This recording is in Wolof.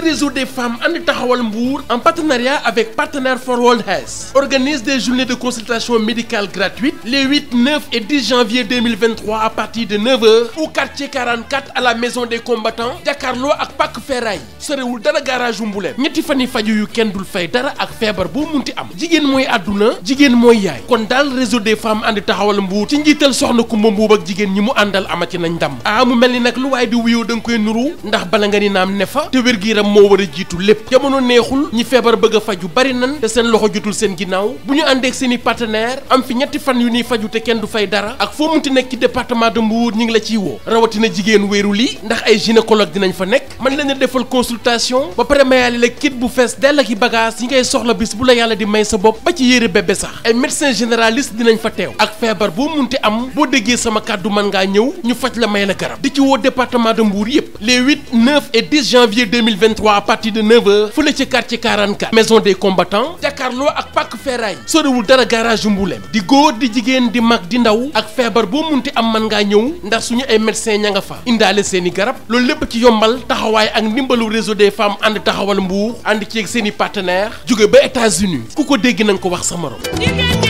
le réseau des femmes And Taxawal Mbour, en partenariat avec Partner for World Health, organise des journées de consultation médicale gratuite les 8, 9 et 10 janvier 2023 à partir de 9h au quartier 44 à la maison des combattants, jàkkaarloo ak Pàkk Ferraille sorewul dara garage Mbouleem. ñetti fan yi faju yu kenn dul fay dara ak feebar boo munti am. jigéen mooy àdduna, jigéen mooy yaay. kon daal réseau des femmes And Taxawal Mbour ci njiital soxna Kumba Mbuub ak jigéen ñi mu àndal amati nañ ndam. mu mel ni nag lu waay di wuyoo da nga koy nuru ndax bala nga ni naam ne fa te wér-gi-yaram moo war a jiitu lépp. jamono neexul ñi feebar bëgg a faju bari nan te seen loxo jotul seen ginnaaw bu ñu àndeek seen i partenaire am fi ñetti fan yu ñuy faju te kenn du fay dara ak foo munti nekk ci département de Mbour ñi ngi la ciy woo rawatina jigéen wéeru lii ndax ay gynécologue dinañ fa nekk man leen a defal consultation ba pare mayaale la kit bu fees dell ak i bagage yi ngay soxla bis bu la yàlla di may sa bopp ba ci yére bébé sax ay médecin généraliste dinañ fa teew ak feebar boo munti am boo déggee sama kàddu mën ngaa ñëw ñu faj la may la garab di ci woo département de Mbour yépp les 8, 9 et 10 janvier 2023 à partir de 9h fële ci quartier 44 maison des combattants jàkkaarloo ak Pàkk Ferraille sorewul dara garage Mbouleem di góor di jigéen di mag di ndaw ak feebar boo munti am mën ngaa ñëw ndax suñu ay médecin ña nga fa indaale seeni garab loolu lépp ci yombal taxawaay ak ndimbalu réseau des femmes And Taxawal Mbour ànd ci ak seeni partenaire jóge ba États-Unis ku ko dégg na nga ko wax sa morom.